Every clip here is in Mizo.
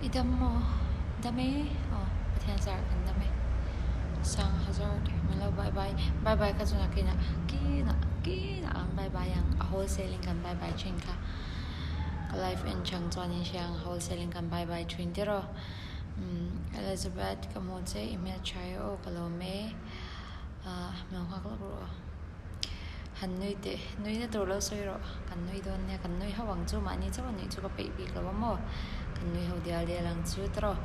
I dam maw? Dam e? Aw, Pathian zarah kan dam e. Sang Hazard, min lo bye bye. Bye bye kha chu nakinah, kinah, kinah an bye bye ang. A wholesale in kan bye bye thin kha. Ka life en chang chuan in hria ang, wholesale in kan bye bye thin tiraw. Umm, Elizabeth, ka hmu che, i hmeltha e aw, ka lawm e. Ahh, hmel nghak lawk rawh aw. Han nui teh, nuina tur lo sawi rawh, kan nui dawn nia, kan nui ho ang chu, mahni chauh a nuih chu ka peih bik lo a maw, kan nui ho dial dial ang chu tawh.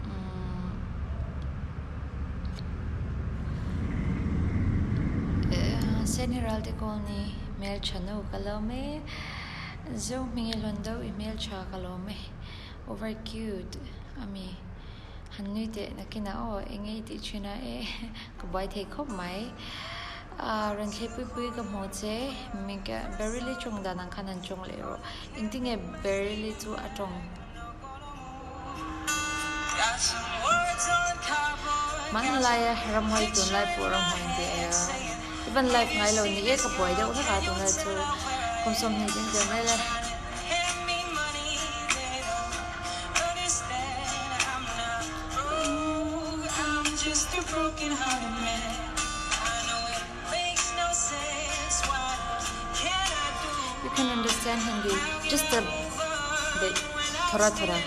Umm Seniral te Colney hmeltha nu ka lawm e, Zo hming i hlawn deuh i hmeltha ka lawm e, over cute a mi. Han nui teh nakinah aw eng nge i tih thin a e ka buai thei khawp mai. Ahh rawn thlei pui pui ka hmu che Mika Beryl-i tawng dan ang khan han tawng leh rawh. Engtin nge Beryl-i chu a tawng? Hmang laia ramhuai tunlai pawh ramhuai an ti a Even live ngai lo ni e ka buai deuh hlek a tunlai chu kum 20 ding tel mai le. You can understand Hindi just a bit thora thora.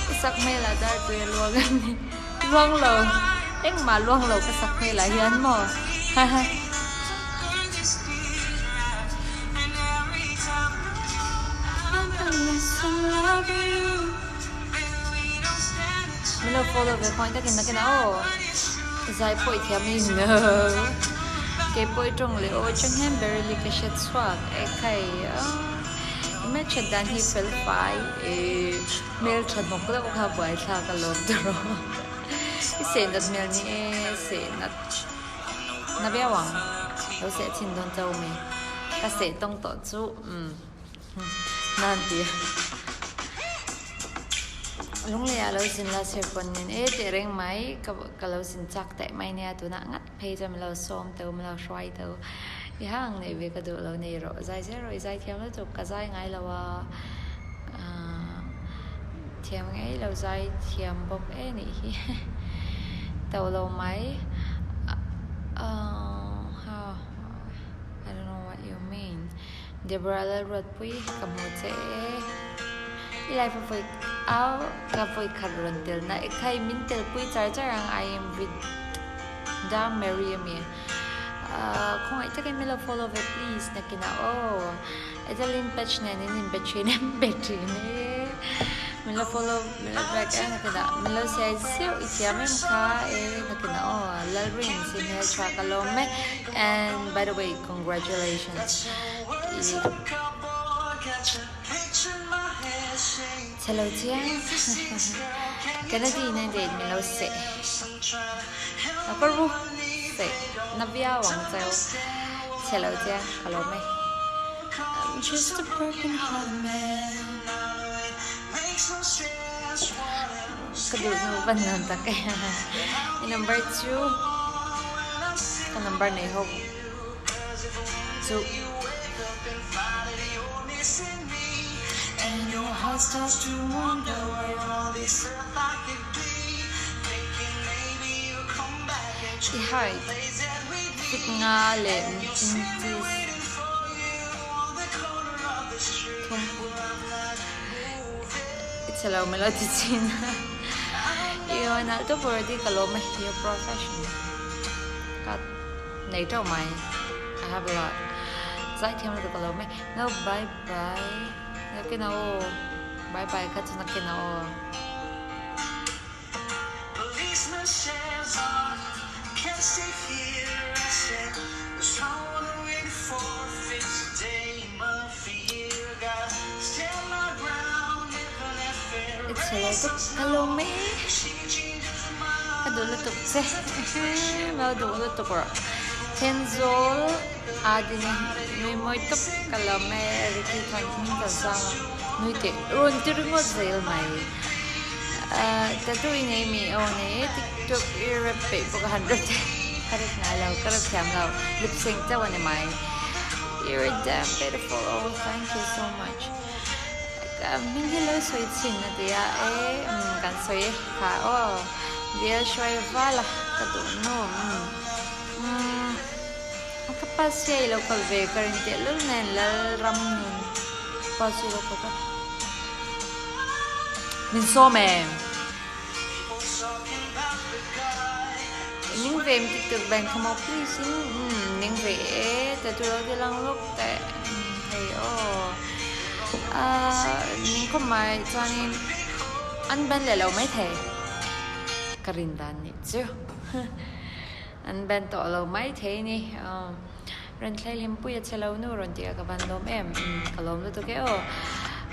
I sak hmel ah dar tui a luang a ni. Luang lo, engmah luang lo ka sak hmel ah hian maw? Haha. Min lo follow ve khawngaih takin nakin ah aw. Zai pawh i thiam i no. Kei pawh i tawng leh aw chang hian Beryl-i ka hre chhuak e khai a. I hmelthat dan hi fel fai e hmeltha hnawk deuh kha buaithlak a lawm ta rawh. I seh nat hmel ni e seh nat na viau ang. Lo seh chhin dawn chau mai. Ka seh tawng tawh chu umm. Nan ti Lunglei ah lo zin la sir pawn nen e teh reng mai ka ka lo zin chak teh mai nia tunah ngat phei chuan min lo sawm teuh min lo hruai teuh i hang nei ve ka duh lo nei rawh zai zel rawh i zai thiam lutuk ka zai ngai lo a ahh thiam ngei lo zai thiam bawk e nih hi to lo mai ahh I don't know what you mean. Deborah Lalruatpui ka hmu che e. I life a vawi au ka vawi khat rawn tel na e khai min tel pui char char ang I am with da Mary ami ahh khawngaih takin min lo follow ve please nakinah aw Adeline page nen in in be thin em be thin e min lo follow min lo back e nakinah min lo siai zeuh i thiam em kha e nakinah aw Lalrin si hmeltha ka lawm e and by the way congratulations I chhelo chiang Kennedy nen date min lo seh a ka ru seh na viau ang cheu chhelo chiang ka lawm e I'm just a broken heart man Ka duh nu van nuam tak e. I number chu ka number nei ho chu. I height fit nga leh inches thum. I chhe lo mai lo ti chin a. I aw nalh tawp already ka lawm a hi professional ka nei teuh mai I have a lot zaithiam lutuk ka lawm e no bye bye nakin ah aw bye bye kha chu nakin ah aw. I chhe lo tuk ka lawm e ka duh lutuk che lo duh lutuk rawh Thenzawl a ding nui mawi tawp ka lawm e Ricky chuan hming ka zang a. Nui teh rawn ti ringawt zel mai. Tattoo i nei mi aw nei e tiktok i rap peih bawk a han rap teh ka rap ngai lo ka rap thiam lo lip sync chauh a ni mai. You're damn beautiful oh thank you so much. Hming hi lo sawi chhin a ti a e umm kan sawi e kha aw bial hruai val a ka duh nu umm ka pass hi a i lo kal ve ka rin teh lul nen Lalram nun pass hi lo kal ka min sawm em ning ve em tiktok bank kha maw please in umm ning ve e tattoo lo ti lang lawk teh hei aw. Ning khawp mai chuanin an ban leh lo maithei ka rin dan nih chu an ban tawh lo maithei ni rawn thlei hlimpui a che lo nu rawn tih a ka van lawm em ka lawm lutuk e aw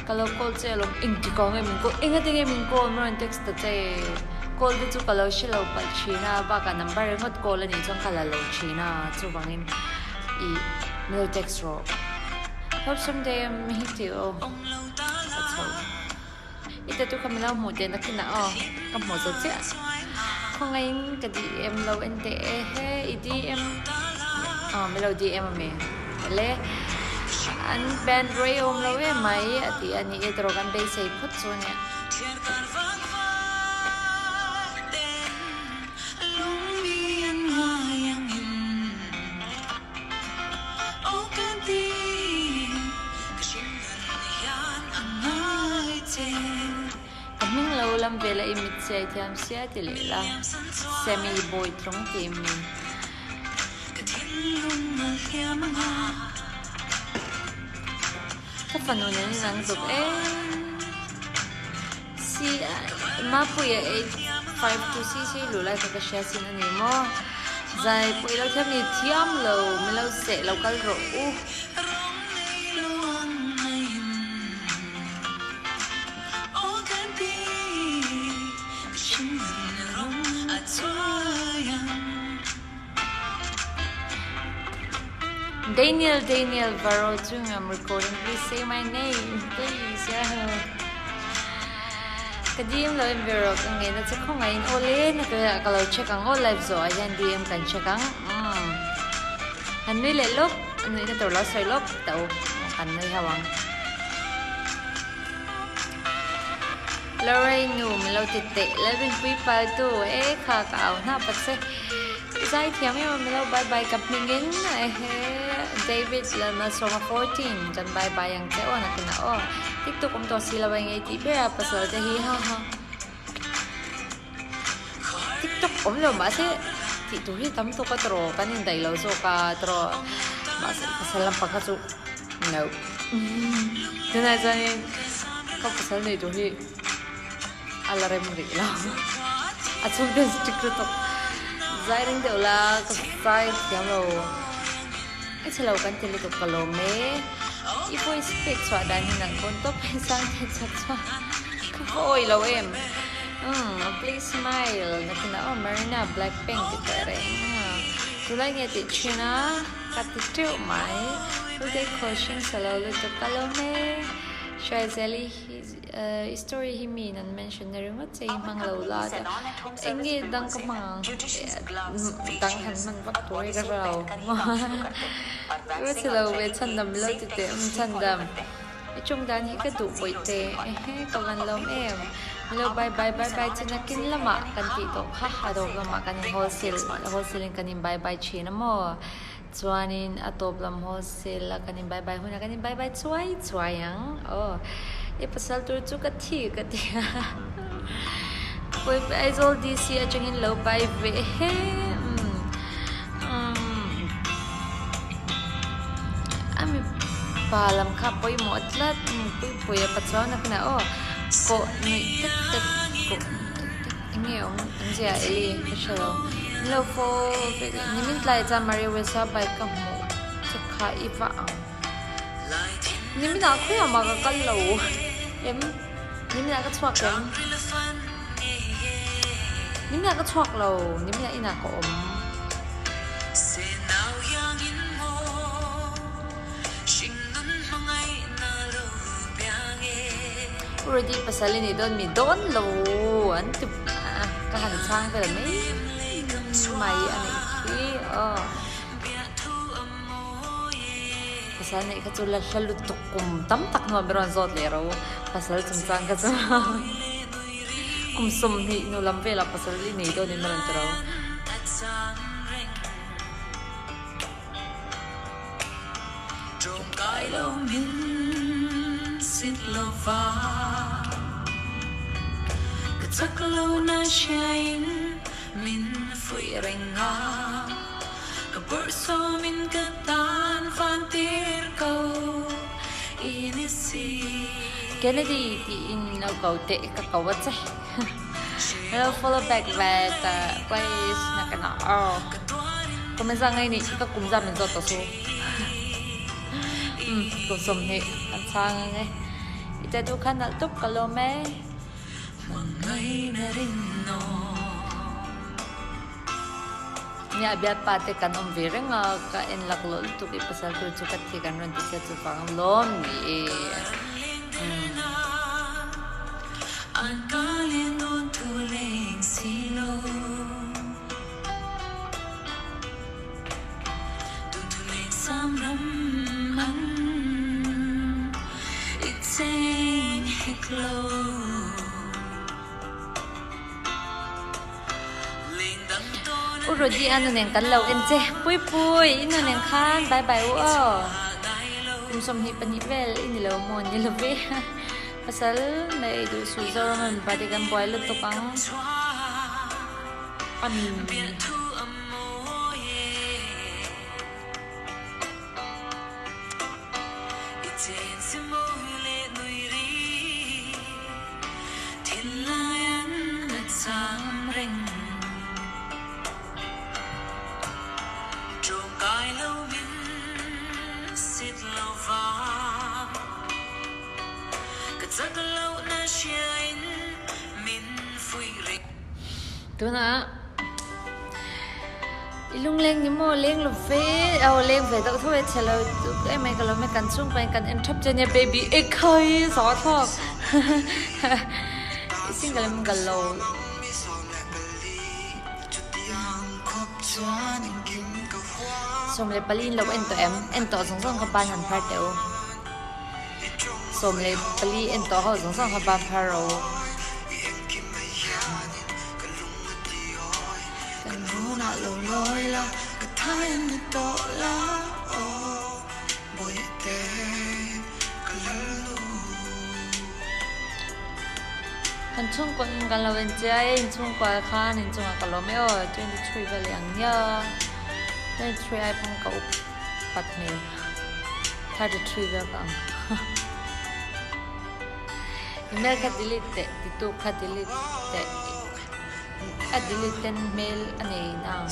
ka lo call che alawm engtik ah nge min call engati nge min call min rawn text ta che call te chu ka lo hre lo palh thin a bakah number ringawt call a nih chuan ka la lo thin a chuvangin ih min lo text rawh. Hope someday I'm meet you aw ka chho i tattoo kha min lo hmuh teh nakinah aw ka hmuh zo chiah khawngaihin ka DM lo en teh e he i DM aw min lo DM a mi le an band rei awm lo em mai a ti a ni e tawrh kan beisei phawt chu ania. Ka hming lo lam vel a i mit chiai thiam sia ti leh la Sammy Bawitlung ti mi. Ka fanu nen in an zuk em. Si Mapuia 852 cc luh lai kha ka hria sin a ni maw? Zai pawh i lo thiam ni thiam lo min lo seh lo kal rawh u. Daniel Daniel Varo chung I'm recording please say my name please yeah ka DM lo in vero ka nge na che khawnga in ole na ka ka lo check ang aw live zo ah hian DM kan check ang umm han nui leh lawk nui na tur lo sawi lawk ta u kan nui ho ang Lorraine nu min lo ti teh Lalrinpui pal tu e kha ka au hna pat se I zai thiam em a min lo bye bye ka hming in ehe David Lalmalsawma 14 kan bye bye ang che aw nakinah aw tiktok awm tawh si lo a engei tih ber a pasal te hi ha ha tiktok awm lo mahse tih tur hi tam tawk a tawrh kan indaih lo zawk a tawrh mahse pasal lampang kha chu no tunah chuanin ka pasal nei tur hi a la rem rih lo a chhungte strict lutuk zai ring deuh la ka zai thiam lo i chhe lo kan ti lutuk ka lawm e i voice pek chhuah dan hi nang pawn tawp mai sang thei chak chuan ka va awih lo em umm please smile nakinah aw Marina Blackpink ti teh reng tunlai nge tih thin a ka ti teuh mai Hlute khawi hring sa lo lutuk ka lawm e Hruaizeli hi I story hi mi in an mention na ringawt che i hmang lo la ta eng nge dang ka hmang ang dang han hman vak tur hi ka hre lo ka chhe lo ve chhandam lo ti teh um chhandam i ṭawng dan hi ka duh pawih te ehe ka van lawm em lo bye bye bye bye chu nakin lamah kan tih tawh kha a dawp lamah kan in wholesale wholesale in kan in bye bye ṭhin a maw Chuanin a tawp lam wholesale a kan in bye bye hunah kan in bye bye chuai chuai ang aw. I pasal tur chu ka thi ka ti a. Pawi Aizawl DC atangin lo bye ve he umm umm a mipa lam kha pawimawh tlat puipuia pachuan a kna aw kawh nuih tek tek kawh nuih tek tek. Enge awm an zia Eli ka hre lo. Min lo fo vek leh nimin tlaiah chuan Maria Wesa bike ka hmuh che kha i va ang. Niminah khawiah mah ka kal lo em? Niminah ka chhuak em? Niminah ka chhuak lo, niminah inah ka awm. Already pasal i nih dawn mi dawn lo an ti a, ka han chhang vel mai mai a nih khi aw. Pasal neih kha chu la hla lutuk kum tam tak hnuah mi rawn zawt leh ro pasal chungchang kha chu kum 20 hnu lam velah pasal i nei dawn in a rawn ti ro. Kennedy tiin lo ko teh ka ko a che. Lo follow back ve ta please na ka na aw. Comment za ngai nih ka kum za min zawt tawh su. Um kum 20 an chhang ang e. I tattoo kha nalh tuk ka lawm e. Nia bialpa te kan awm ve reng a, ka en laklawh lutuk i pasal tur chu ka thi kan rawn ti sia chuvang lawm ni e. U Rody a nu nen kan lo en che. Pui pui, i nu nen khan bye bye u aw. Kum 22 vel i ni lo maw ni lo ve. Pasal nei duh suh Zoram a mipa te kan buai lutuk ang. Tunah i lungleng ni maw leng lo ve aw leng ve deuh tho e chhe lo tuk em mai ka lo me kan chhungkua in kan en thap che nia baby e khai zaw thlawk i single em ka lo. 14 in lo en tawh em en tawh zawng zawng kha ban han phar teh u. 14 en tawh ho zawng zawng kha ban phar ro. Kan chhungkua in kan lo en che a, in chhungkua khan in chungah ka lawm e aw, 23 vel i ang nia, 23 ai pawn ka up pat hmel, 33 vel ka ang. Email kha delete teh titu kha delete teh a delete ten hmel a nei na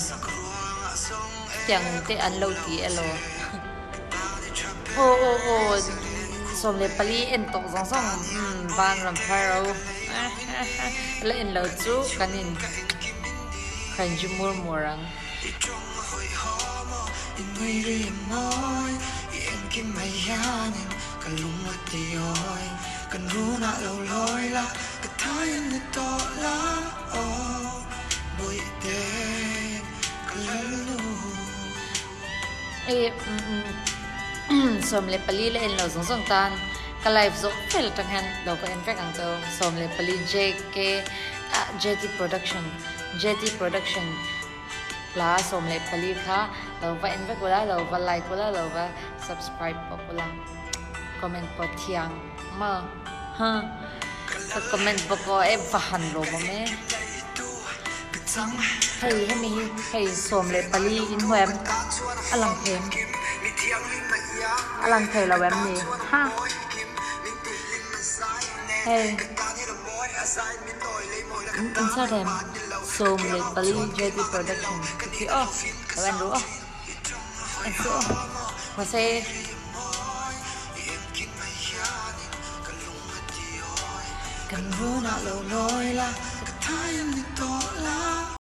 tiang te an lo ti elaw aw aw aw 14 en tawh zawng zawng umm ban rawn phar ro la en lo chu kan in khainji mur mur ang. 14 la en lo zawng zawng tan ka live zawh vel atang hian lo ka en vek ang chu 14 JK JT production JT production Hla 14 kha lo va en vek ula, lo va like ula, lo va subscribe bawk ula, comment pawh thiang maw ha ka comment bawk aw e va han lawm awm e. Hei hemi hi hei 14 in hmu em a lang thei em a lang thei lo em ni ha hei. Insert em 14 JT production tih khi aw lo en ru aw en su aw mahse kan run ah lo lawi la ka thai an ni tawh la.